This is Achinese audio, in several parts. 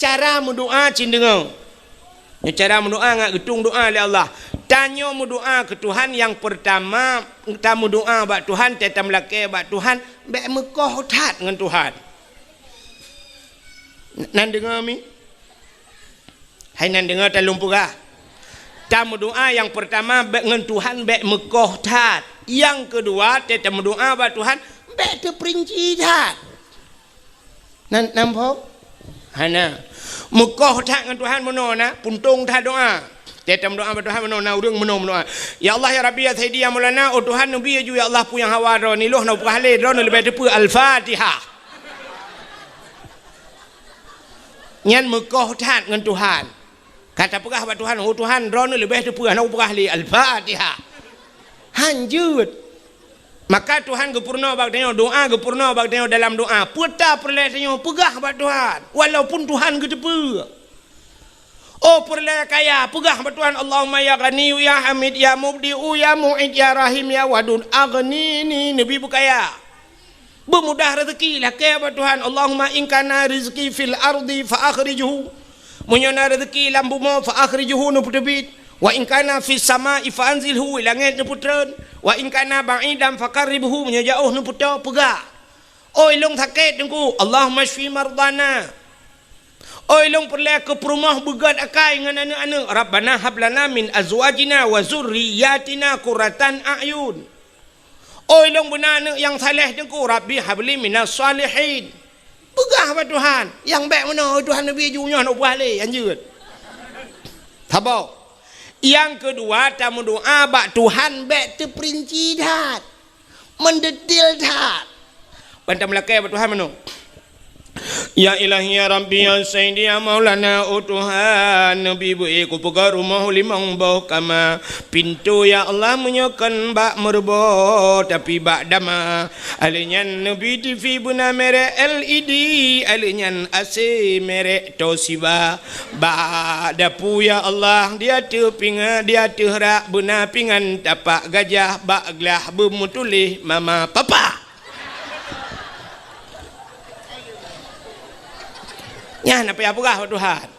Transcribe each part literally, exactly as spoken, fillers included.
Cara meudoa cit deungoe. Nyoe cara meudoa ngat geutueng doa lé Allah. Tanyoe meudoa keu Tuhan, nyang peurtama, tameudoa bak Tuhan, teutamlakée bak Tuhan, bék meukoh that ngon Tuhan. Nan deungoe mi? Hai nan deungoe, talôn peugah. Tameudoa nyang peurtama bék ngon Tuhan bék meukoh that. Nyang keudua, teutameudoa bak Tuhan bék teupeurinci that. Nan, nan phom? Hana. Meukoh that ngon Tuhan meunoe na, puntông that doa. Teutameudoa bak Tuhan meunoe na, ureuëng meunoe meudoa. Ya Allah, ya Rabbi, ya Sayyidi, ya Maulana, oh Tuhan, neubi laju, ya Allah, peue nyang hawa droe, niloh na peugah lé, droe leubeh teupeue. Al-Fatihah. Nyan meukoh that ngon Tuhan. Ka tapeugah bak Tuhan, "Oh Tuhan, droeneuh leubeh teupeue hana kupeugah lé." Al-Fatihah. Han jeuet. Maka Tuhan geupeurunoe bak tanyoe, doa geupeurunoe bak tanyoe dalam doa. Peue ta peureulée tanyoe peugah bak Tuhan, walaupun Tuhan geuteupeue. Oh peureulée kaya, peugah bak Tuhan, "Allahumma ya Ghaniyyu ya Hamid ya Mubdi'u ya Mu'id ya Rahim ya Wadud, aghnini," neubi beukaya. Beumudah rezeki, lakée bak Tuhan, "Allahumma in kana rizqi fil ardi fa akhrijhu." Meunyoe na rezeki lam bumoe, fa akhrijhu, neupeuteubiet. "Wa in kana fis sama'i fa anzilhu," langét neupeutreun. "Wa in kana ba'idan fa qarribhu," meunyoe jaoh neupeutoe, peugah. Oi lôn sakét Teungku, "Allahumma syfi mardana." Oi lôn peureulée keu peurumoh beugét akai ngon aneuëk-aneuëk, "Rabbana hab lana min azwajina wa zurriyatina qurratan a'yun." Oi lôn beuna aneuëk nyang saleh Teungku, "Rabbi habli minas salihin." Peugah bak Tuhan, nyang bék meunoe, "Oi Tuhan, neubi ju nyoe, neupeugah lé, han jeuet." Saboh. Nyang keudua, tameudoa bak Tuhan bék teupeurinci that, meudetil that. Ban tameulakée bak Tuhan meunoe. Ya Ilahi, ya Rabbi, ya Sayyidi, ya Maulana, oh Tuhan, neubi beu-ék kupeugah rumoh limong boh kama. Pintoe, ya Allah, meunyoe kon bak meureuboh, tapi bak dama. Alèh nyan neubi TV beuna merek L E D, alèh nyan A C merek Toshiba. Bak dapu, ya Allah, di ateueh pinga-, di ateueh rak beuna pingan tapak gajah, bak glah beumeutuléh mama papa. Nyan na payah peugah bak Tuhan.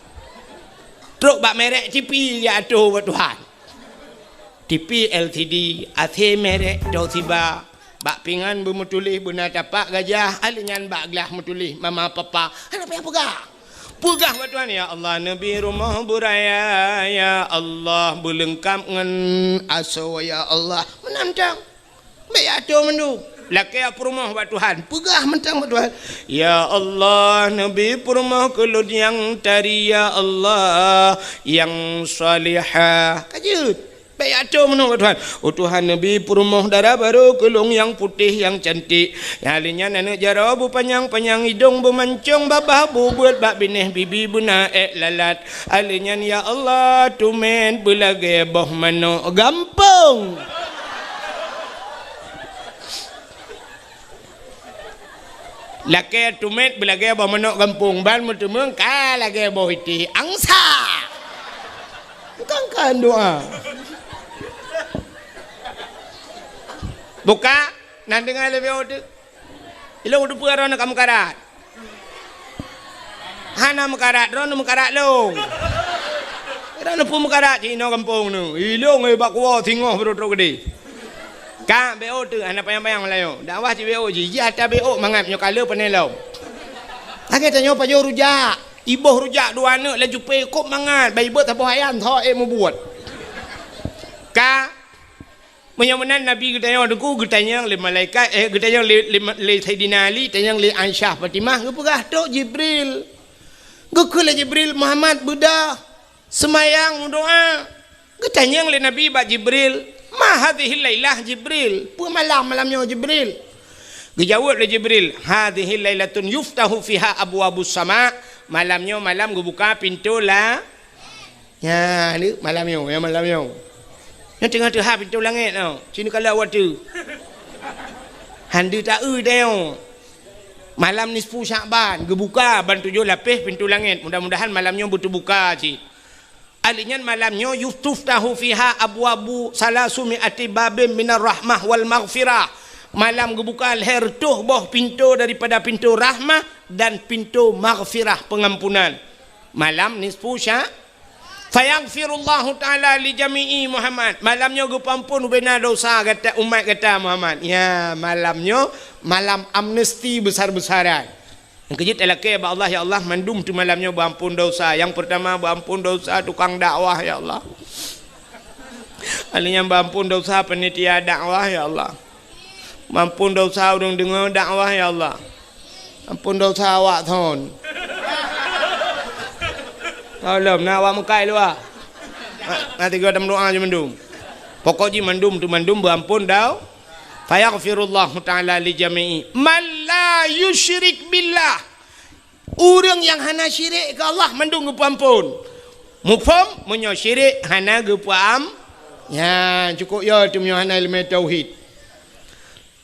Trok bak merek TV ya ateueh bak Tuhan. TV L C D, A C merek Toshiba, bak pingan beumeutuléh beuna tapak gajah, alèh nyan bak glah meutuléh mama papa. Hana payah peugah. Peugah bak Tuhan, "Ya Allah, neubi rumoh beuraya, ya Allah, beuleungkap ngon asoe, ya Allah." Meunan tang. Bék ateueh mandum. Lakée peurumoh bak Tuhan. Peugah mantong bak Tuhan, "Ya Allah, neubi peurumoh keu lôn nyang tari, ya Allah, nyang salihah." Ka jeuet. Bék ateueh mandum bak Tuhan. "Oh Tuhan, neubi peurumoh dara barô keu lôn nyang putéh, nyang cantik. Nyang lheueh nyan aneuëk jaroe beupanyang-panyang, idông beumancông, babah bubeuet, bak binéh bibi beuna ék lalat." Alèh nyan, ya Allah, teumèt beulagèe boh manok gampông. Lakèe teumèt beulagèe boh manok gampông, ban meuteumeung ka lagèe boh itéh angsa. Bukan kan doa. Buka, nan deungon lé B O tu. Ilông teupeue droeneuh ka meukarat. Hana meukarat, droeneuh meukarat lông. Droeneuh peue meukarat, cit inoe gampông neuh. Ilông, eh, bak kuwoe singoh beurôk-rôk keudéh. Ka B O tu, hana panyang-panyang meulayeue. Dakwah cit B O jih, jih ata B O mangat nyoe ka le pané lom. Lagèe tanyoe pajoh rujak. Iboh rujak dua aneuk laju pé kôb mangat, bai beuet saboh ayam, tho ék mubuet. Ka Meunyoe meunan Nabi geutanyoe teungku, geutanyong lé malaikat, eh, geutanyong lé, lé, lé Saidina Ali, tanyong lé Aisyah Fatimah, geupeugah, "Trok Jibril." Geukheun lé Jibril, "Muhammad, beudôh, seumayang, meudoa." Geutanyong lé Nabi bak Jibril, "Ma hadhihil lailah, Jibril? Peue malam, malam nyoe, Jibril?" Geujaweueb lé Jibril, "Hadhihil lailatun yuftahu fiha abwabus sama." Malam nyoe malam geubuka pintoe la-, Nyan, ni malam nyoe, nyan malam nyoe. Nyan teungoh teuhah pintoe langèt nyoe. Sinoe ka lheueh watèe. Han deuh taeu tanyoe. Malam nisfu Syakban, geubuka ban tujoh lapéh pintoe langèt. Mudah-mudahan malam nyoe beuteubuka cit. Ahli nyan malam nyoe, "Yutuftahu fiha abwabu salasumi ati babin minar rahmah wal maghfirah." Malam geubuka lhèe reutôh boh pintoe daripada pintoe rahmah dan pintoe maghfirah, peungampunan. Malam nisfu Sya-, fayaghfirullahu ta'ala li jami'i Muhammad. Malam nyoe geupeuamphon ubena dosa gata, umat gata Muhammad. Ya, malam nyoe malam amnesti besar-besaran. Nyang keujeuet talakée bak Allah, "Ya Allah, mandum teuh malam nyoe beuamphon dosa." Nyang peurtama beuamphon dosa tukang dakwah, ya Allah. Alheuh nyan beuamphon dosa panitia dakwah, ya Allah. Beuamphon dosa ureuëng deungoe dakwah, ya Allah. Amphon dosa awak thon. Tolom na awak meukai luwa. Na, na tiga tam doa je mandum. Pokok jih mandum tu mandum beuamphon dau. Fayaghfirullahu ta'ala li jami'i man la yusyrik billah. Ureuëng nyang hana syirik keu Allah mandum geupeuamphon. Muphom, meunyoe syirik hana geupeuam-, nyan cukôp yo teuh meunyoe hana ileumé tauhid.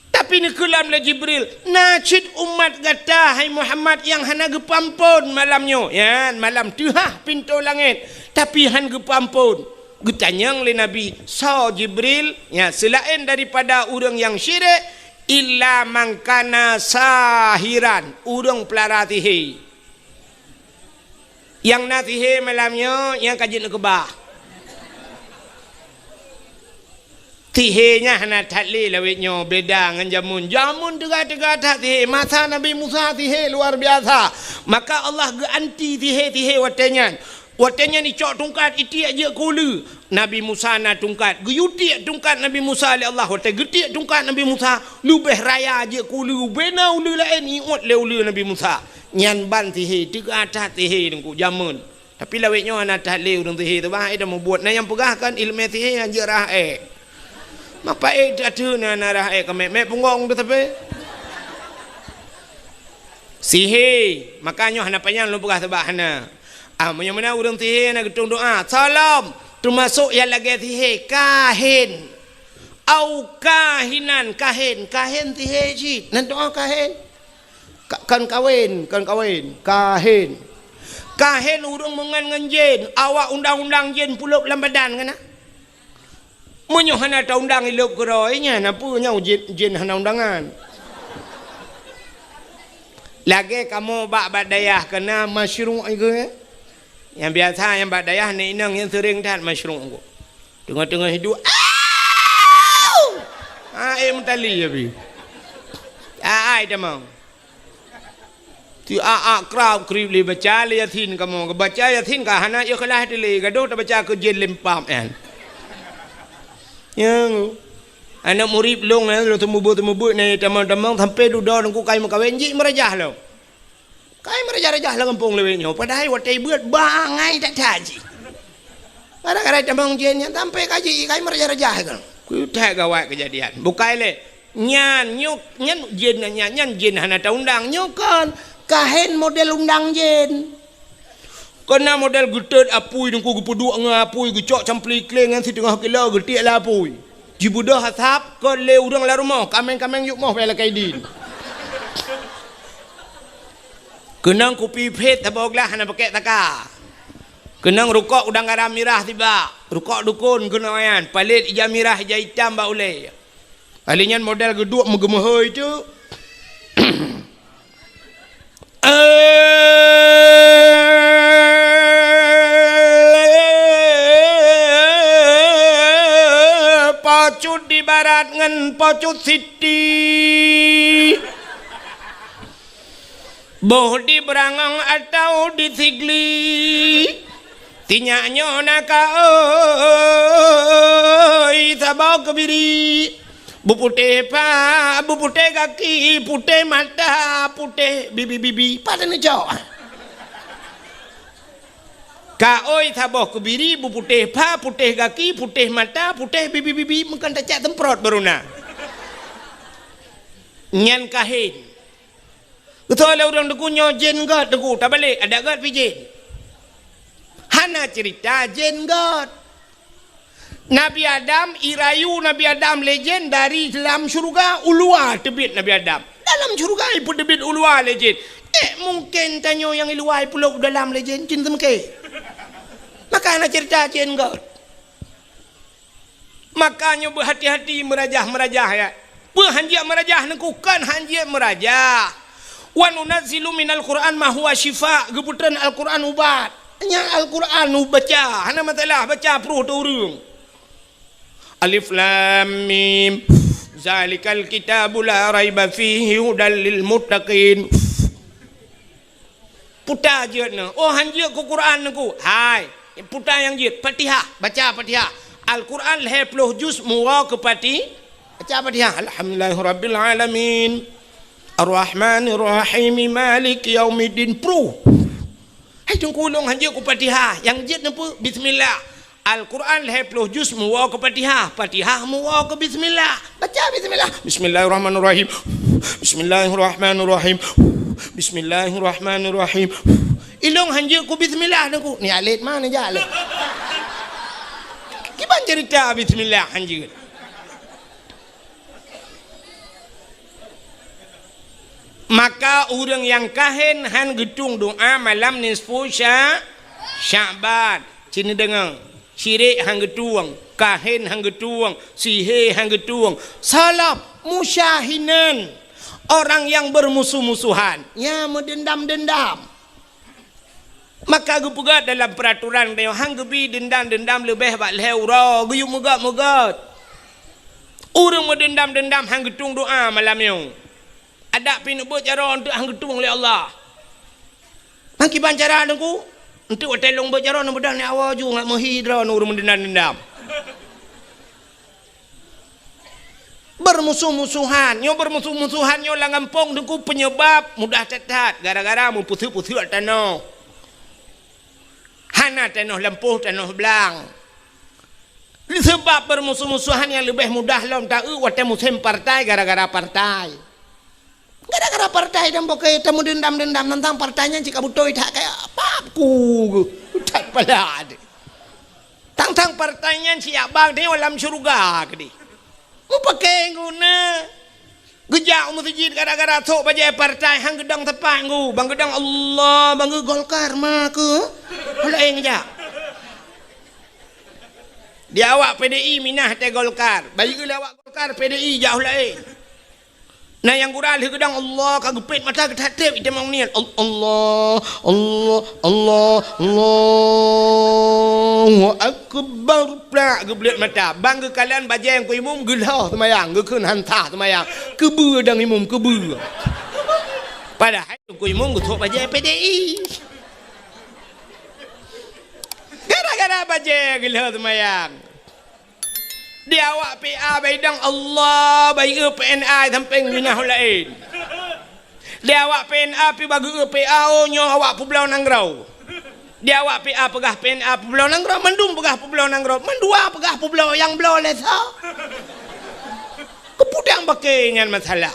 Tapi neukeulam lé Jibril, "Na cit umat gata, hai Muhammad, nyang hana geupeuamphon malam nyoe." Nyan malam teuhah pintoe langét, tapi han geupeuamphon. Geutanyong lé Nabi, "Soe Jibril?" Nyan seulaén daripada ureuëng nyang syirik, "Illa man kana sahiran," ureuëng peulara sihé. Nyang na sihé malam nyoe nyang ka jeuet neukeubah. Sihé nyan hana that lé lawét nyoe beda ngon jameun. Jameun teuga-teuga that sihé. Masa Nabi Musa sihé luar biasa. Maka Allah geuanti sihé-sihé watée nyan. Watée nyan icok tungkat itiek jeuet keu uleue. Nabi Musa na tungkat, geuyue tiek tungkat Nabi Musa lé Allah. Watée geutiek tungkat Nabi Musa, leubeh raya jeuet keu uleue, bubena uleue laén iôt lé uleue Nabi Musa. Nyan ban sihé, teuga that sihé teungku jameun. Tapi lawét nyoe hana that lé ureuëng sihé teuh bah, eh, dah mubuet. Na nyang peugah kan ileumé sihé han jeuet rhah ék. Mapa ék teuh na, na rhah ék keumet-met punggong teuh sabe. Sihé, maka nyoe hana panyang lôn peugah sabab hana. Ah, meunyoe meunan ureuëng sihé na geutueng doa, salom, teumasok nyang lagée sihé, kahin. Au kahinan, kahin, kahin sihé cit. Nan doa kahin. Ka-, kon kawen, kon kawen, kahin. Kahin ureuëng meungon ngon jén, awak undang-undang jén pulop lam badan kana. Meunyoe hana taundang ilop keudroe nyan, na peue nyoe jén, jén hana undangan. Lagée kamoe bak, bak dayah keunan masyruq ikeu. Nyang biasa nyang bak dayah ni inong nyang seuring that masyruq ikeu. Teungoh-teungoh hidup, "Au!" Ah, eh, meutali ya bi. Ah, ai tamong. Ti a-a krab krib lé baca lé Yasin kamoe. Baca Yasin ka hana ikhlas teuh lé, gadoh tabaca keu jén lempam nyan. Nyang aneuk murit lôn nyan, lôn seumeubeuet-seumeubeuet nyan tamong-tamong sampai dudoe teungku kai meukawen jih meurajah lom. Kai meurajah-rajah lam gampông lawét nyoe, padahai watée beuet bangai that-that jih. Gara-gara tamong jén nyan sampai ka jih kai meurajah-rajah kan. Kutai gawat keujadian. Bukai lé. Nyan, nyoe, nyan jén nyan, nyan jén hana taundang. Nyoe kon, kahen model undang jén. Keunan model geutot apui teungku geupeuduek ngon apui geucok campli kléng nyan siteungoh kilo geutiek lam apui. Jibeudôh asab kon lé ureuëng lam rumoh, kaméng-kaméng yub moh bak lakée idin. Keunan kupi phét saboh glah hana pakèk taka. Keunan rukok udang garam mirah sibak, rukok dukon keunoe nyan, palét ija mirah ija itam bak ulée. Kali nyan model geuduek meugeumeuhôi teuk. Pocut di barat ngon pocut siti. Boh di Beurangong atawa di Sigli, sinyak nyoe na ka oi saboh keubiri. Beuputéh pa, beuputéh gaki, putéh mata, putéh bibi-bibi. Pat neucok? Ka oi saboh keubiri, beuputéh pa, putéh gaki, putéh mata, putéh bibi-bibi, meukan tacak semprot baru na. Nyan kahen. Geutoe lé ureuëng teungku nyoe jén gét teungku, tabalek, adak gét pih jén. Hana cerita jén gét. Nabi Adam, irayu Nabi Adam lé jén dari lam syeuruga, u luwa teubiet Nabi Adam. Dalam syeuruga ipeuteubiet u luwa lé jén. Eh, mungken tanyoe nyang i luwa ipeulop u dalam lé jén, jén teumeuke. Maka hana cerita jén gét. Maka nyoe beuhati-hati meurajah-meurajah, ya. Peue hanjeuet meurajah neukukon hanjeuet meurajah. "Wa nunazzilu minal Qur'an ma huwa syifa." Geupeutreun Al-Qur'an ubat. Nyan Al-Qur'an ubat baca. Hana masalah, baca pruh teu ureuëng. Alif Lam Mim. Zalikal kitabu la raiba fihi hudal lil muttaqin. Puta jeuet nyoe. Oh, han jeuet keu Quran Teungku. Hai, puta nyang jeuet. Fatihah, baca Fatihah. Al-Quran lhée ploh juz meuwoe keu Fati-, baca Fatihah. Alhamdulillahirabbil alamin. Arrahmanirrahim. Maliki yaumiddin. Pruh. Hai Teungku, lôn han jeuet keu Fatihah. Nyang jeuet nyoe peue? Bismillah. Al-Quran lhée ploh juz meuwoe keu Fatihah, Fatihah meuwoe keu bismillah. Baca bismillah. Bismillahirrahmanirrahim. Bismillahirrahmanirrahim. Bismillahirrahmanirrahim. Ilôn han jeuet keu bismillah Teungku. Ni alet mana jak lé? Kiban cerita bismillah han jeuet. Maka ureuëng nyang kahen han geutueng doa malam nisfu Sya-, Sya'ban. Cit neudeungoe, syirik han geutueng, kahen han geutueng, sihé han geutueng, salab, musyahinan, orang yang bermusuh-musuhan, ya, meudendam-dendam. Maka geupeugah dalam peuraturan tanyoe, han geubi dendam-dendam leubeh bak lhée uroe, geuyue meugét-meugét. Ureuëng meudendam-dendam han geutueng doa malam nyoe. Adak pih neubeuet jaroe eunteuk han geutueng lé Allah. Nang kiban cara Teungku? Eunteuk watée lôn beuet jaroe neubeudôh ni awai ju ngat meuhi droeneuh ureuëng meudendam-dendam. Beurmusoh-musohan. Nyoe beurmusoh-musohan nyoe lam gampông Teungku peunyeubab mudah that-that gara-gara meupeuseuek-peuseuek tanoh. Hana tanoh lampôh, tanoh blang. Seubab beurmusoh-musohan nyang leubeh mudah lom taeu watée musém partai gara-gara partai. Gara-gara partai dan pokai tameudendam-dendam tantang partai nyan cit ka beutôi that kaya pap ku that pala deh. Tang-tang partai nyan siyak bang tanyoe lam syeuruga keudeh. Mupakée guna. Geujak u meuseujid gara-gara sok bajée partai han geudong teumpat ngu. Bang geudong Allah, bang geu Golkar ma keu. Laén geujak. Di awak P D I minah teuh Golkar. Bayeue lé awak Golkar P D I jak laén. Na nyang gura lheueh geudong Allah ka geupét mata geuthat treb itamong niet. Al-, Allah, Allah, Allah, Allahu Akbar. Plak geubleuet mata. Bang geukalon bajée nyang keu imum geulhoh seumayang, geukheun han sah seumayang. Keubeue dang imum, keubeue. Padahai keu imum geusok bajée P D I. Gara-gara bajée geulhoh seumayang. Di awak P A baidong Allah, bayeue P N A sampéng minah laén. Di awak P N A pi bageue P A, oh, nyoe awak peubloe nanggroe. Di awak P A peugah P N A peubloe nanggroe, mandum peugah peubloe nanggroe, mandua peugah peubloe nyang bloe lé soe. Keupeue dang bakée nyan masalah.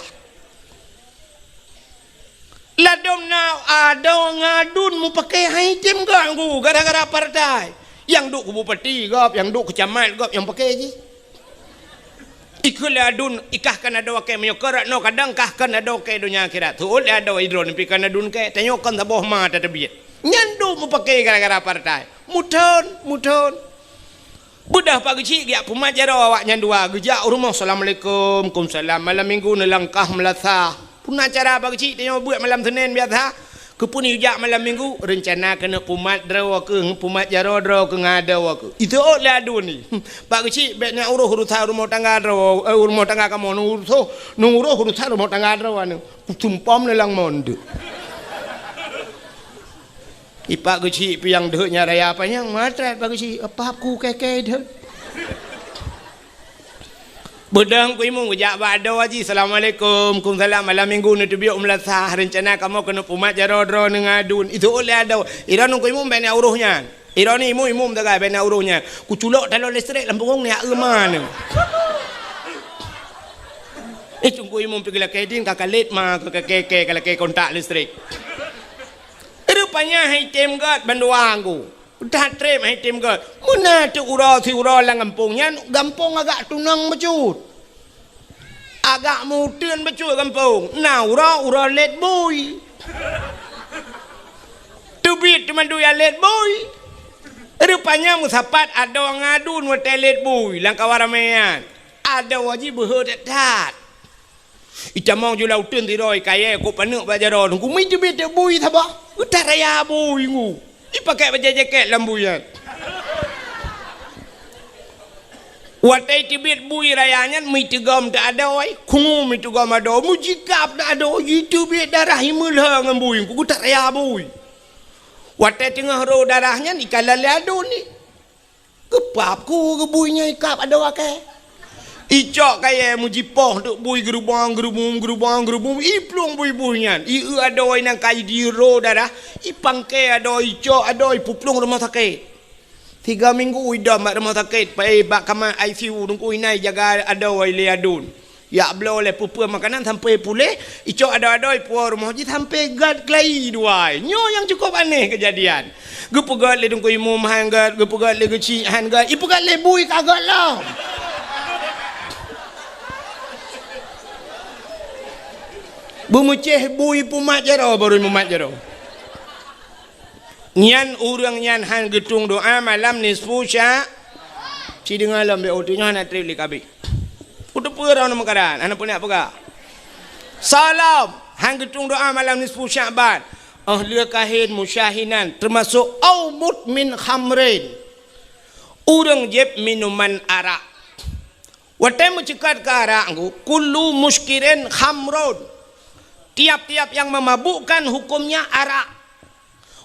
Ladom na adoe ngon aduen mupakée han item gét ngu gara-gara partai. Nyang duek keu bupati gob, nyang duek keu camat gob nyang pakée jih. Ikheun lé aduen, ikah kon adoe kée meunyoe keu rot noe kadang kah kon adoe kée donya akhirat. Teuôt lé adoe idroe neupi kon aduen kée, tanyoe kon saboh ma tateubiet. Nyan duek mupakée gara-gara partai. Muthon, muthon. Beudôh Pak Geuchik geujak peumat jaroe awaknyan dua, geujak u rumoh, "Assalamualaikum." "Kumsalam." Malam minggu neulangkah meulasah. Peue na cara Pak Geuchik tanyoe beuet malam Senin biasa? Keupeue neujak malam minggu? Reuncana keuneuk peumat droe keuh, peumat jaroe droe keuh ngon adoe keuh. Iteuôt lé aduen nyan. "Pak Geuchik, bék neuuroh urusan rumoh tangga droe, eh, rumoh tangga kamoe, neuuroh, neuuroh urusan rumoh tangga droe nyan." Kusumpom lé lam mon deuek. Ipak Geuchik piang deuek nyan raya panyang, matrat Pak Geuchik, apah ku kée-kée deuek. Beudôh Teungku Imum geujak bak adoe jih, "Assalamualaikum." "Kumsalam." "Malam minggu neuteubiet u meulasah, reuncana kamoe keuneuk peumat jaroe droe ngon aduen." Iteuôt lé adoe, "Iroe Teungku Imum bék neuuroh nyan. Iroe Imum, Imum sagai bék neuuroh nyan. Kuculok taloe listrik lam punggong neueu ma neuh." Eh, Teungku Imum pi geulakée dien ka kalét ma, ka kée-kée ka lakée kontak listrik. Rupanya han item gét bandua ngu. That treb han item gét. Meunan teuk uroe siuroe lam gampông nyan, gampông agak tunong bacut. Agak meuteun bacut gampông. Na uroe, uroe lét bui. Teubiet teumandui lét bui. Rupanya meusapat adoe ngon aduen watée lét bui lam kawan ramé nyan. Adoe jih beuhe that-that. Itamong ju lam uteuen sidroe kayèe kok paneuk bak jaroe, Teungku, meuteubiet bui saboh. Geutaraya bui, Teungku. Ipakék bajèe jakét lam bui nyan. Watèe teubiet bui raya nyan, meuteugom teuh adoe, khungu meuteugom adoe, meujikab teuh adoe, jiteubiet darah, imeulhö ngon bui, Teungku, geutaraya bui. Watèe teungoh rô darah nyan, ikalon lé aduen nyan. Geupap ku geubui nyan ikab adoe akée. Icok kayée meujipoh teuk bui geurubong-geurubong, geurubong-geurubong, iplueng bui-bui nyan. Ieu adoe nyang ka jidiro darah, ipangke adoe, icok adoe, ipeuplueng rumoh sakét. Tiga minggu idong bak rumoh sakét, pai bak kama I C U, Teungku, inan ijaga adoe lé aduen. Jak bloe lé peue-peue makanan sampoe puléh, icok adoe-adoe ipuwoe rumoh jih sampoe gét keulayi dua. Nyoe nyang cukôp aneh keujadian. Geupeugét lé Teungku Imum han gét, geupeugét lé geuchik han gét, ipeugét lé bui ka gét lom. Beumeucéh bui pumat jaroe, barô mumat jaroe. Nyan ureuëng nyan han geutueng doá malam nisfu sya-, ci deungoe lom, bèk uteuk nyoe hana trép lé kabeh. Uteupeue droeneuh meukaran, hana peue nak peugah. Soe lom han geutueng doá malam nisfu Sya'ban, óh lheueh kahén musyahinan, teumasok au mudmin khamrin, ureuëng jieb minuman arak. Watée meuceukat keu arak, kullu muskirin khamrun, tiap-tiap yang memabukkan hukumnya arak.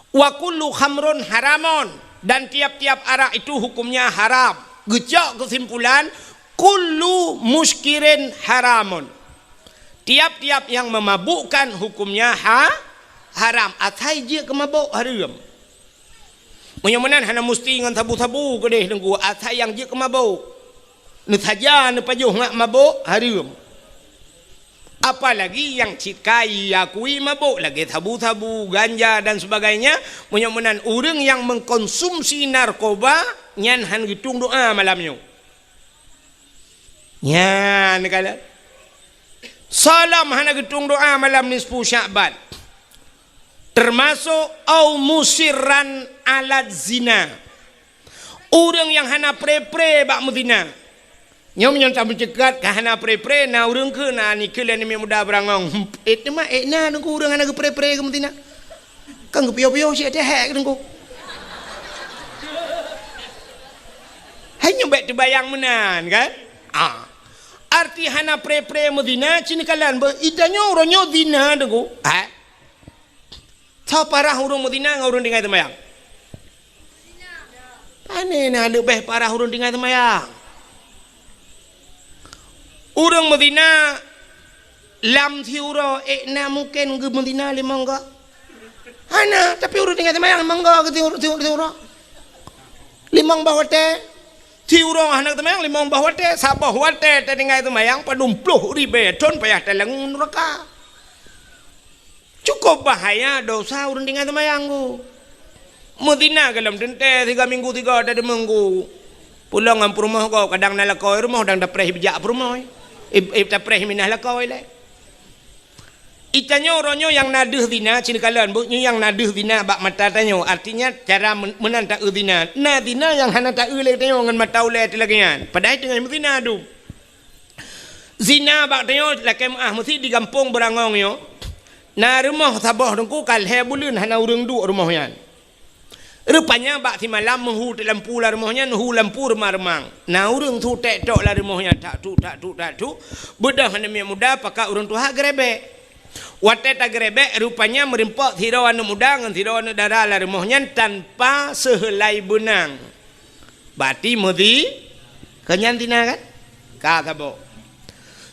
Wa kullu khamrun haramun, dan tiap-tiap arak itu hukumnya haram. Geucok keusimpulan, kullu muskirin haramun. Tiap-tiap yang memabukkan hukumnya ha-, haram. Asai jeuet keu mabök, hareuem. Meunyoe meunan hana musti ngon sabu-sabu keudeh Teungku, asai nyang jeuet keu mabök. Neusaja neupajoh ngat mabök, hareuem. Apalagi nyang cit ka iakui mabök lagée sabu-sabu, ganja dan sebagainya, meunyoe meunan ureuëng nyang mengkonsumsi narkoba nyan han geutueng doá malam nyoe. Nyan kala. Soe lom hana geutueng doá malam nisfu Sya'ban. Teumasok au musirran ala zina. Ureuëng nyang hana pré-pré bak meuzina. Nyoe meunyoe tameuceukat ka hana pré-pré, na ureuëng keu na nikeue lé aneuk muda beurangong. Ék teuma ék na Teungku ureuëng hana geupré-pré keu meuzina. Kan geupiôh-piôh cit teuh hék Teungku. Hai nyoe bék teubayang meunan kan? Ah. Arti hana pré-pré meuzina, ci neukalon beuh, itanyoe uroe nyoe zina Teungku. Ha? Soe parah ureuëng meuzina ngon ureuëng tinggai seumayang? Pane na leubeh parah ureuëng tinggai seumayang. Ureuëng meuzina lam siuroe ék na mungken geumeuzina limong goe? Hana, tapi ureuëng tinggai seumayang limong goe keu siuroe, siuroe, siuroe. Limong boh watée. Siuroe hana seumayang limong boh watée, saboh watée tatinggai seumayang padum ploh ribée thon payah talangue nuraka. Cukôp bahaya dosa ureuëng tinggai seumayang ku. Meuzina goh lom teuntée siga minggu siga tadeumeung ku. Pulang ngon peurumoh gob kadang na lakoe rumoh dang tapreh bijak peurumoh. Ib-, ib tapreh minah lakoe lé. Itanyoe uroe nyoe nyang na deuh zina, ci neukalon beuh nyoe nyang na deuh zina bak mata tanyoe. Artinya cara men-, meunan taeu zina. Na zina nyang hana taeu lé tanyoe ngon mata ulée teuh lagée nyan. Padahai teungoh meuzina dum. Zina bak tanyoe lakée meuáh meusi di gampông Beurangong nyoe. Na rumoh saboh Teungku ka lhée buleuen hana ureuëng duek rumoh nyan. Rupanya bak simalam meuhu teuk lampu lam rumoh nyan, hu lampu reumang-reumang. Na ureuëng su tek tok lam rumoh nyan, tak tuk, tak tuk, tak tuk. Beudôh aneuk miet muda pakat ureuëng tuha geurebek. Watée tageurebek, rupanya meurimpok sidroe aneuk muda ngon sidroe aneuk dara lam rumoh nyan tanpa seuheulai beunang. Bati meuzi, keu nyan zina kan? Ka saboh.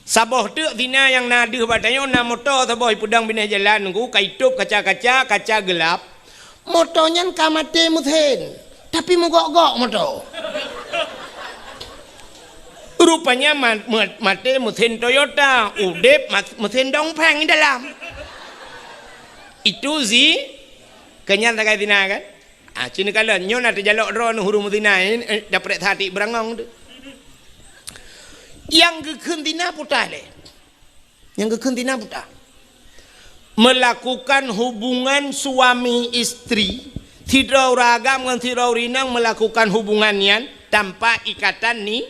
Saboh teuk zina nyang na deuh bak tanyoe na moto saboh ipeudong binéh jalan Teungku, ka itôb kaca-kaca, kaca geulap. Moto nyan ka maté meusén, tapi meugok-gok moto. Rupanya ma-, ma-, maté meusén Toyota, udeb mas-, meusén Dongfeng dalam. Itu zi-, keu nyan sagai zina kan? Ah, ci neukalon, nyoe na teujalok droeneuh ureuëng meuzina, eh, eh, daprek that Beurangong teuh. Nyang geukheun zina peue lé? Nyang geukheun zina peue? Melakukan hubungan suami istri, sidroe ureuëng agam ngon sidroe ureuëng inong melakukan hubungan nyan tanpa ikatan ni-,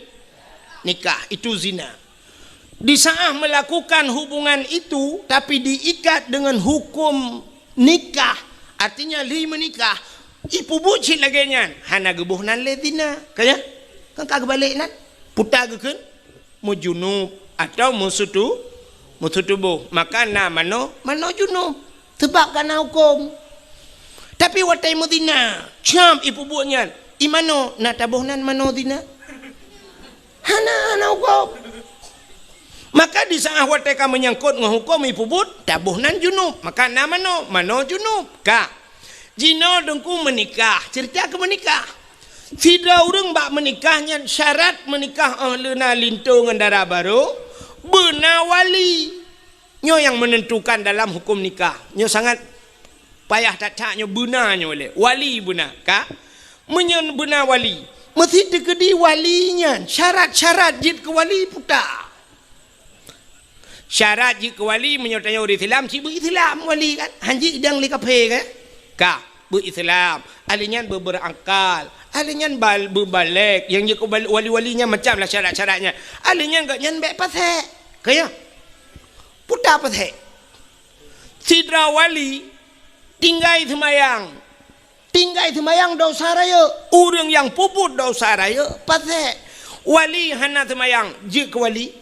nikah, itu zina. Di saat melakukan hubungan itu, tapi diikat dengan hukum nikah, artinya lheueh meunikah, ipeubuet cit lagée nyan, hana geuboh nan lé zina. Ka nyan? Kan ka geubalek nan? Puta geukheun meujunub atau meusutu-, meusutuboh. Maka na manoe, manoe junub. Sabab ka na huköm. Tapi watée meuzina, cam ipeubuet nyan, i manoe na taboh nan manoe zina? Hana, hana huköm. Maka di saat watée ka meunyangkot ngon huköm ipeubuet, taboh nan junub. Maka na manoe, manoe junub. Ka. Jinoe Teungku meunikah, ceurita keu meunikah. Sidroe ureuëng bak meunikah nyan syarat meunikah óh lheueh na linto ngon dara barô, beuna wali. Nyoe nyang menentukan dalam huköm nikah. Nyoe sangat payah that-that nyoe beuna nyoe lé. Wali beuna, ka? Meunyoe beuna wali, meusi teukeudi wali nyan syarat-syarat jeuet keu wali puta. Syarat jeuet keu wali meunyoe tanyoe ureuëng Islam, cit beu-Islam wali kan? Hanjeuet idang lé kaphé kan? Ka, beu-Islam. Ahli nyan beu-, beuberakal. Ahli nyan bal-, beubalek. Nyang jeuet keu bal-, wali-wali nyan macam lah syarat-syaratnya. Ahli nyan gobnyan bék pasék. Ka nyan? Puta pasék. Sidroe wali tinggai seumayang. Tinggai seumayang dosa rayeuk. Ureuëng nyang peubuet dosa rayeuk pasék. Wali hana seumayang, jeuet keu wali.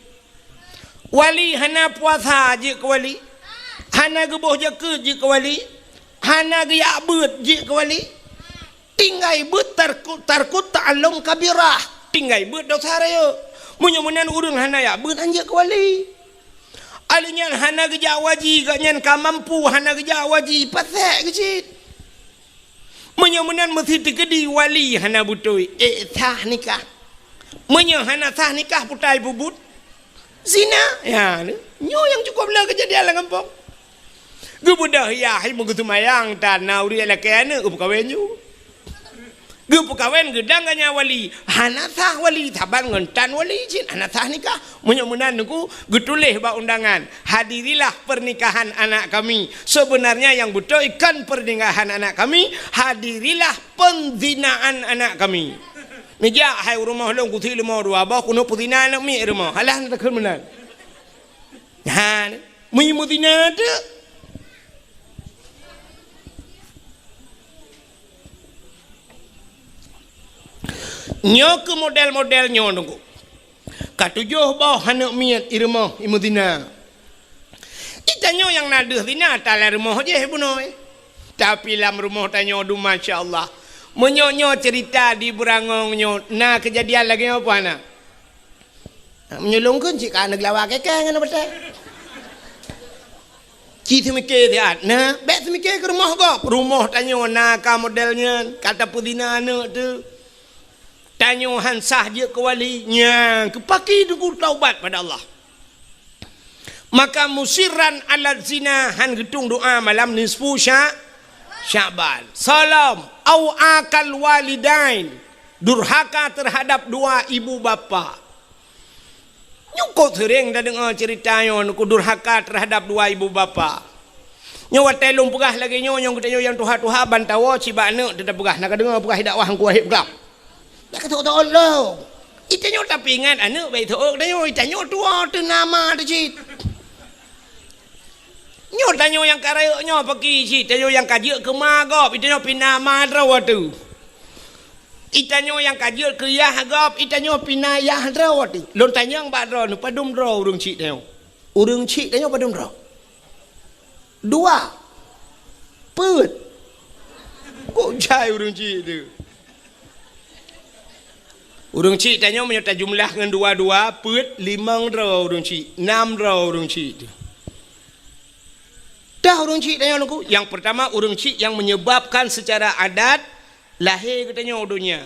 Wali hana puasa, jeuet keu wali. Hana geuboh jakeuet, jeuet keu wali. Hana geujak beuet, jeuet keu wali. Tinggai beuet tarku-, tarkut ta'allum kabirah. Tinggai beuet dosa rayeuk. Meunyoe meunan ureuëng hana jak beuet, hanjeuet keu wali. Ahli nyan hana geujak waji, gobnyan ka mampu hana geujak waji, pasék keuh cit. Meunyoe meunan meusi teukeudi wali hana beutôi, ék sah nikah. Meunyoe hana sah nikah, puta ipeubuet zina. Ya, nyoe nyang cukup le keujadian lam gampông. Geubeudôh yah, hai meugeuseumayang tan na ureuëng lakée aneuëk geupeukawen ju. Geupeukawen geudang ganya wali, hana sah wali, saban ngon tan wali cit, hana sah nikah. Meunyoe meunan Teungku, geutuléh bak undangan, "Hadirilah pernikahan anak kami." Sebenarnya yang beutôi kon pernikahan anak kami, hadirilah penzinaan anak kami. Neujak hai u rumoh lôn kusi leumo dua boh, keuneuk peuzina aneuëk miet rumoh. Alah, na takheun meunan. Ha, meunyoe meuzina teuk. Nyoe keuh model-model nyoe Teungku. Ka tujoh boh aneuëk miet i rumoh i meuzina. Di tanyoe nyang na deuh zina, talam rumoh jih bunoe. Tapi lam rumoh tanyoe dum, masya Allah. Meunyoe nyoe ceurita di Beurangong nyoe, na keujadian lagée nyoe peue hana? Meunyoe lôn kheun cit ka aneuk lawa keu kèe ngon aneuk batée. Ci seumike siat, na bék seumike keu rumoh gob. Rumoh tanyoe na ka model nyan, ka tapeuzina aneuëk teuh. Tanyoe han sah jeuet keu wali, nyan keu paki Teungku taubat pada Allah. Maka musirran ala zina, han geutung doa malam nisfu Sya-, Sya'ban. Salom, au akal walidain, durhaka terhadap dua ibu bapa. Nyoe kok seuréng tadeungoe ceurita nyoe, Teungku, durhaka terhadap dua ibu bapa. Nyoe watée lôn peugah lagée nyoe, nyang geutanyoe nyang tuha-tuha ban tawoe cit bak aneuëk teuh tapeugah, na ka deungoe peugah dakwah Teungku Wahid peugah. Bék ka teuôt-teuôt lom. Di tanyoe tapeuingat aneuëk bék teuôt tanyoe, di tanyoe tuwoe teuh na ma teuh cit. Nyoe tanyoe nyang ka rayeuk nyoe paki cit, tanyoe nyang ka jeuet keu ma gob, di tanyoe pih na ma droe teuh. Di tanyoe nyang ka jeuet keu yah gob, di tanyoe pih na yah droe teuh. Lôn tanyong bak droeneuh, padum droe ureuëng chik tanyoe? Ureuëng chik tanyoe padum droe? Dua. Peuet. Kok jai ureuëng chik teuh? Ureuëng chik tanyoe meunyoe tajumlah ngon dua-dua, peuet, limong droe ureuëng chik, nam droe ureuëng chik teuh. Dah ureuëng chik tanyoe Teungku, nyang pertama ureuëng chik nyang menyebabkan secara adat lahé geutanyoe u donya.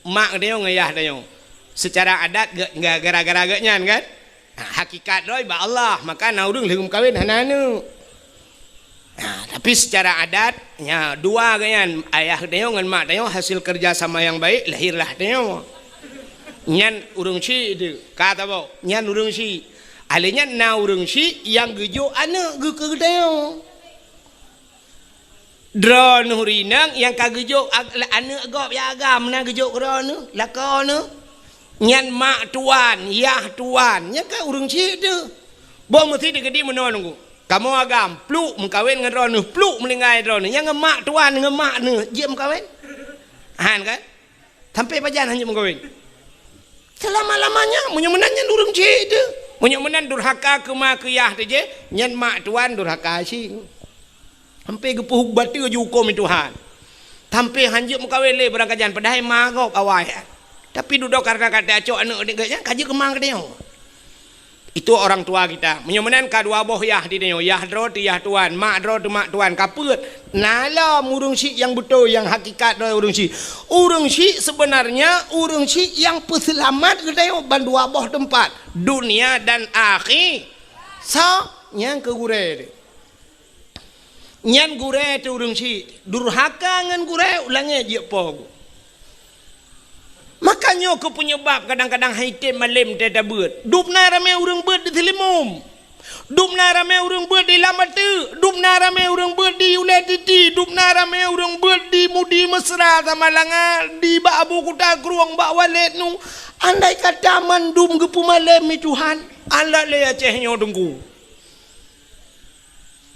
Mak geutanyoe ngon yah tanyoe. Secara adat ge-, ge-, gara-gara geuhnyan kan? Ha, hakikat droe bak Allah, maka na ureuëng lheueh meukawen hana aneuëk. Ha, tapi secara adat, nya, dua geuhnyan, ayah tanyoe ngon mak tanyoe hasil kerja sama yang baik, lahirlah tanyoe. Nyan ureuëng chik teuh, ka taboh, nyan ureuëng chik. Alé nyan na ureuëng chik nyang geujok aneuëk geu-, keu geutanyoe. Droeneuh ureuëng inong nyang ka geujok ag-, aneuëk gob nyang agam na geujok keu droeneuh, lakoe neuh. Nyan mak tuan, yah tuan, nyan kan ureuëng syiek teuh. Boh meusi teukeudi meunoe nunggu. Kamoe agam, pluk meukawen ngon droeneuh, pluk meuninggai droeneuh. Nyan ngon mak tuan, ngon mak neuh, jeuet meukawen. Han kan? Sampai pajan hana jeuet meukawen. Selama-lamanya, meunyoe meunan nyan ureuëng syiek teuh. Meunyoe meunan durhaka keu ma keu yah teuh jih, nyan mak tuan durhaka syiek. Sampai geupeubateue ju huköm Tuhan. Sampai hanjeuet meukawen lé beurangkajan, padahai ma gob awai. Tapi dudoe karena ka tacok aneuëk geuh nyan, ka jeuet keu ma geutanyoe. Itu orang tua kita. Meunyoe meunan ka dua boh yah di tanyoe, yah droe teuh yah tuan, mak droe teuh mak tuan, ka peuet. Na lom ureuëng syiek nyang beutôi, nyang hakikat droe ureuëng syiek. Ureuëng syiek sebenarnya ureuëng syiek nyang peuseulamat geutanyoe ban dua boh teumpat, dunia dan akhi-, so, nyang keu gurée teuh. Nyan gurée teuh ureuëng syiek, durhaka ngon gurée, u langét jeuet po geuh. Maka nyoe keuh peunyebab kadang-kadang han item malem teutabeuet. Dubna ramé ureuëng beuet di Seulimum. Dubna ramé ureuëng beuet di Lam Ateuk. Dubna ramé ureuëng beuet di Ulée Titi. Dubna ramé ureuëng beuet di Mudi Mesra Samalanga, di bak Abu Kuta Krueng, bak Walét nu. Andai kata mandum geupeumalem lé Tuhan, alat lé Aceh nyoe teungku.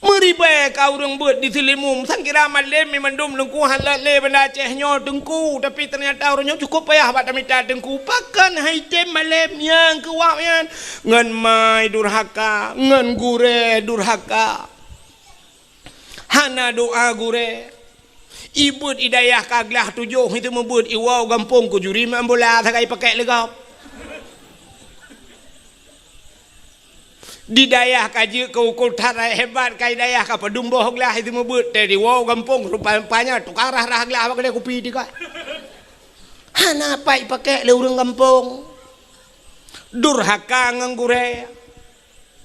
Meuribée ka ureuëng beuet di Seulimum, sangkira malem mi mandum teungku, han lé Banda Aceh nyoe teungku, tapi ternyata ureuëng nyoe cukup payah bak tamita teungku. Pakon han item malem nyang keu wak nyan? Ngon mai durhaka, ngon gurée durhaka. Hana doa gurée. Ibeuet idayah ka glah tujoh, itu meubeuet iwoe gampông keu juri main bola sagai pakai lé gob. Di dayah ka jeuet keu ukur that hebat, ka dayah ka padum boh glah itu meubeuet teuh di woe gampông, rupa-rupanya tukang rah-rah glah bak keudée kupi teuka. Hana pat ipakék lé ureuëng gampông. Durhaka ngon gurée.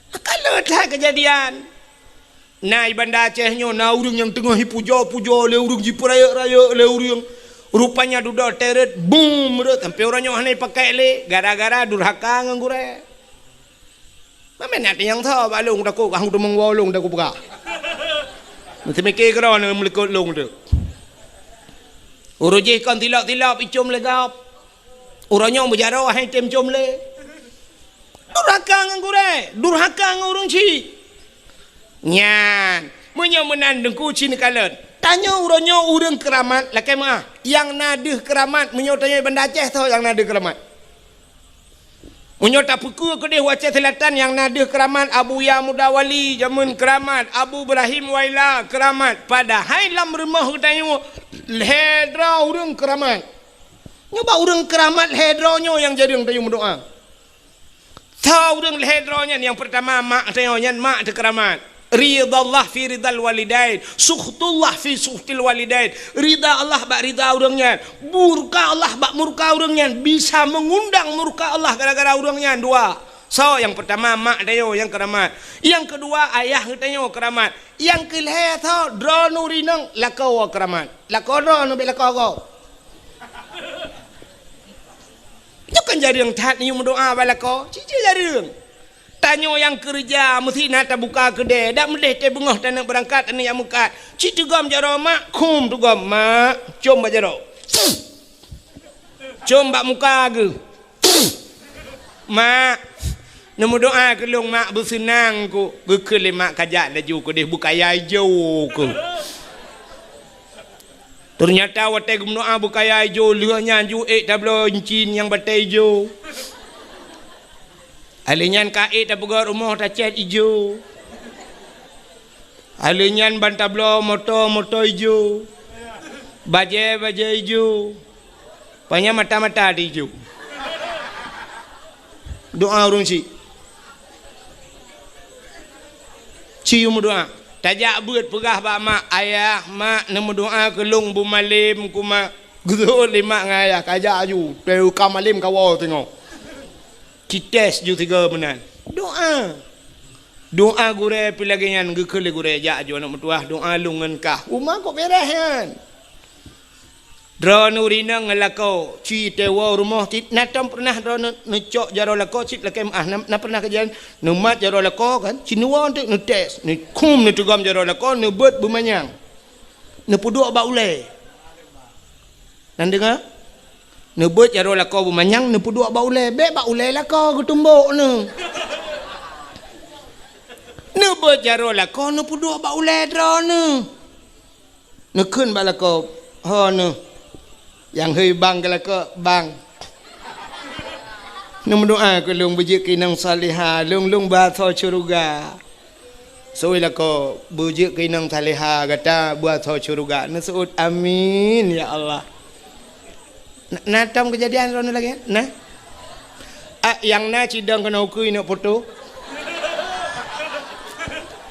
Ka le that keujadian. Na i Banda Aceh nyoe na ureuëng nyang teungoh ipujoe-pujoe lé ureuëng, jipeurayeuk-rayeuk lé ureuëng. Rupanya dudoe teuh rot, bum, rot sampoe uroe nyoe hana ipakék lé gara-gara durhaka ngon gurée. Mamén na nyang tho bak lôn takot, bak hang teumong woe lôn takot peugah. Meuteumike keudroe neuh meulikot lôn teuh. Uroe jih kon tilop-tilop icom lé gob. Uroe nyoe meujaroe han item com lé. Durhaka ngon gurée, durhaka ngon ureuëng syiek. Nyan, meunyoe meunan teungku ci neukalon. Tanyoe uroe nyoe ureuëng keuramat lakée meuáh. Nyang na deuh keuramat meunyoe tanyoe Banda Aceh soe nyang na deuh keuramat? Meunyoe tapeukeue keudeh u Aceh Selatan nyang na deuh keuramat Abuya Muda Wali, jameun keuramat Abu Ibrahim Waila keuramat. Padahai lam rumoh geutanyoe lhée droe ureuëng keuramat. Nyoe bak ureuëng keuramat lhée droe nyoe nyang jareueng tanyoe meudoá. Soe ureuëng lhée droe nyan? Nyang peurtama mak tanyoe, nyan mak teuh keuramat. Ridallah fi ridal walidain, sukhtullah fi sukhtil walidain. Rida Allah bak rida ureuëng nyan, murka Allah bak murka ureuëng nyan, bisa meungundang murka Allah gara-gara ureuëng nyan dua. Soe nyang peurtama? Mak tanyoe nyang keuramat. Nyang keudua ayah geutanyoe keuramat. Nyang keulhée soe? Droeneuh rinong lakoe keuramat. Lakoe droeneuh bék lakoe gob. Nyoe kan jareueng that neuyue meudoá bak lakoe, cit-cit jareueng. Tanyoe nyang keureuja meusti na tabuka keudée, dak meudeh teuh beungoh taneuk beurangkat, taneuk jak meukat. Cit teugom jaroe mak, khum teugom mak, com bak jaroe. Com bak muka geuh. Mak, neumeudoá keu lôn mak, beuseunang ku. Geukheun lé mak kajak laju keudeh beukaya ijo keuh. Teunyata watée geumeudoá beukaya ijo, lheueh nyan ju ék tabloe incin nyang batée ijo. Alheuh nyan ka ék tapeugöt rumoh tacét ijo. Alheuh nyan ban tabloe moto, moto ijo. Bajée, bajée ijo. Panya mata-mata di ju. Doa ureuëng syiek. Ci meudoá. Tajak beuet peugah bak mak, "Ayah, mak, neumeudoá keu lôn beumalem ku, mak." Geuseuôt lé mak ngon ayah, kajak aju. Teuka malem kawoe teungoh. Cites ju tiga meunan. Doa. Doa gurée pih lagée nyan, geukheun lé gurée, "Jak aju aneuëk meutuwah, doa lôn ngon kah." Uma kok beres nyan. Droeneuh rinong ngon lakoe, ci teuwoe rumoh cit, na tom pernah droeneuh neucok jaroe lakoe cit lakée meuáh, na, na pernah kejadian neumat jaroe lakoe kan, ci neuwoe teuk neutes, neukhum neuteugom jaroe lakoe, neubeuet beumanyang. Neupeuduek bak ulée. Nan deungoe? Neubeuet jaroe lakoe beumanyang, neupeuduek bak ulèe. Bèk bak ulèe lakoe geutumbok neuh. Neubeuet jaroe lakoe, neupeuduek bak ulèe droeneuh. Neukheun bak lakoe, "Ho neuh." Nyang hôi bang keu lakoe, "Bang, neumeudoa keu lôn beujeuet keu inong salihah, lôn, lôn beuasoe syeuruga." Seuôt lakoe, "Beujeuet keu inong salihah gata beuasoe syeuruga." Neuseuôt, "Amin, ya Allah." Na, na tom keujadian droeneuh lagèe nyan? Na? Ah, nyang na cidong keunoe ukeue neuk foto.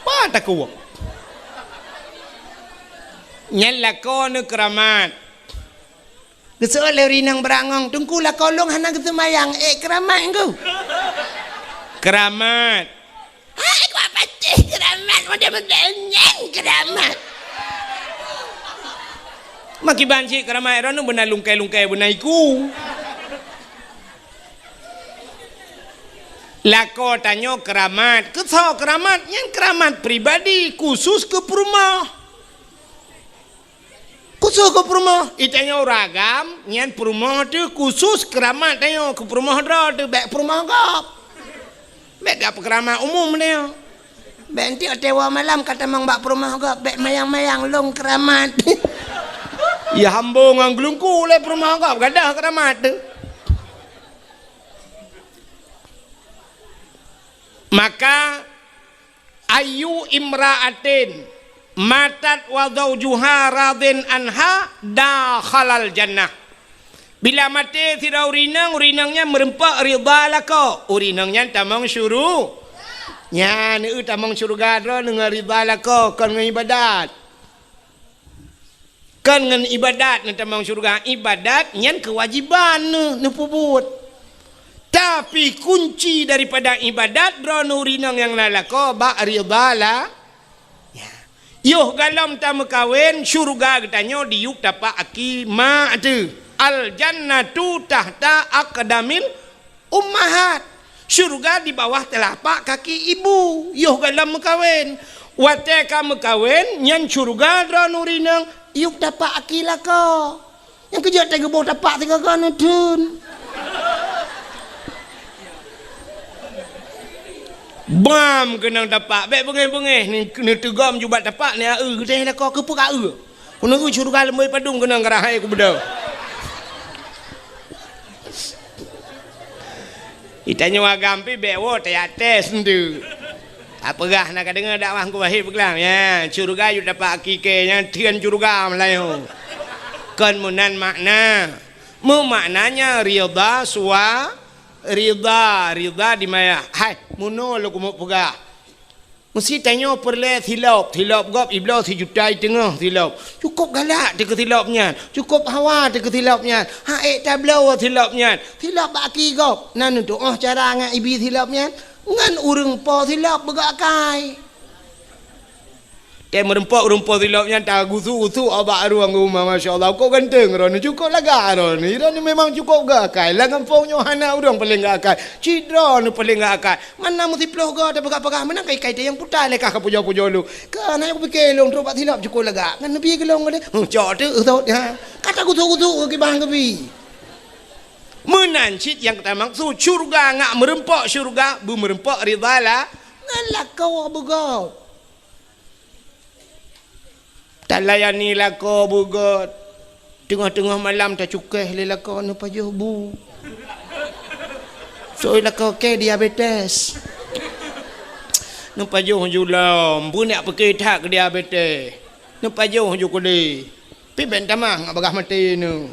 Bah takue. Nyan lakoe neuh keuramat. Geuseuôt lé ureueng inong beurangong, "Teungku, lakoe lôn hana geuseumayang, ék keuramat, Teungku?" Keuramat. Hai, kuat patéh keuramat, model-model nyan keuramat. Makiban cit keuramat droeneuh beuna lungkai-lungkai beuna iku. Lakoe tanyoe keuramat, keu soe keuramat? Nyan keuramat pribadi, khusus keu peurumoh. Khusus keu peurumoh, i tanyoe ureueng agam, nyan peurumoh teuh khusus keuramat tanyoe, keu peurumoh droe teuh, bèk peurumoh gob. Bèk ka peukeuramat umum tanyoe. Bèk enteuk watèe woe malam ka tamong bak peurumoh gob, bèk mayang-mayang lôn keuramat. Ya hambo ngon geulungku lé peurumoh gob, gadôh keuramat teuh. Maka, "Ayyu imra'atin matat wa zaujuha radin anha dakhalal jannah." Bila maté sidroe ureueng inong, ureueng inong nyan meureumpok ridha lakoe, ureueng inong nyan tamong syuru-, nyan, eu, tamong syeuruga droeneuh ngon ridha lakoe, kon ngon ibadat. Kon ngon ibadat neutamong syeuruga. Ibadat nyan keuwajiban neuh, neupeubuet. Tapi kunci daripada ibadat droeneuh ureueng inong nyang na lakoe bak ridha la-, ya. Yoh galom tameukawen, syeuruga geutanyoe diyueb tapak aki mak teuh. Al jannatu tahta aqdamil ummahat. Syeuruga di bawah teulapak kaki ibu, yoh galom meukawen. Watèe ka meukawen, nyan syeuruga droeneuh ureueng inong, yueb tapak aki lakoe. Nyang keujeuet teuh geuboh tapak sigoe-goe neutheun. Bam keunong tapak, bèk beungéh-beungéh, ni-, neuteugom ju bak tapak, ni a-eu geutéh lakoe, keupeue ka eu. Keuneuk syeuruga leumbôi padum keunong geurahai keu beudôh. Itanyoe agam pih bèk woe tayates enteuk. Tapeugah na ka deungoe dakwah Teungku Wahid peugah, ya, syeuruga yue dapat hakiki nyan theun syeuruga meulayeue. Kon meunan makna. Meumaknanya ridha sua-, ridha, ridha di maya. Hai, meunoe lôn keumeung peugah. Meusi tanyoe peureulèe silop, silop gob ibloe sijuta i teungoh silop. Cukôp galak teuh keu silop nyan, cukôp hawa teuh keu silop nyan, han ék tabloe silop nyan. Silop bak aki gob, na neutuoh cara ngon ibi silop nyan, ngon ureueng po silop beugok akai. Teuh meureumpok ureueng po silop nyan tagusu-gusu bak rueng rumoh, masya Allah, kok ganteng droeneuh, cukôp lagak droeneuh. Droeneuh memang cukôp gok akai, lam gampông nyoe hana ureueng paleng gok akai, cit droeneuh paleng gok akai. Mana meusiplôh goe tapeugah-peugah, meunan kai-kai teuh nyang puta lé kah ka pujoe-pujoe lôn. Ka na nyang kupike lôn trok bak silop cukôp lagak. Ngon neubi keu lôn deh. Huh, cok teuh, uh, thot, ha. Ka tagusu-gusu keu kibang keubi. Meunan cit nyang tamaksud syeuruga ngat meureumpok syeuruga, beumeureumpok ridha la-, ngon lakoe beugop. Talayani lakoe beugöt. Teungoh-teungoh malam tacukéh lé lakoe neupajoh bu. Soe lakoe kèe diabetes. Neupajoh ju lom, beunyak peuke that keu diabetes. Neupajoh ju keudeh. Pih bèk tamah ngat bagaih maté neuh.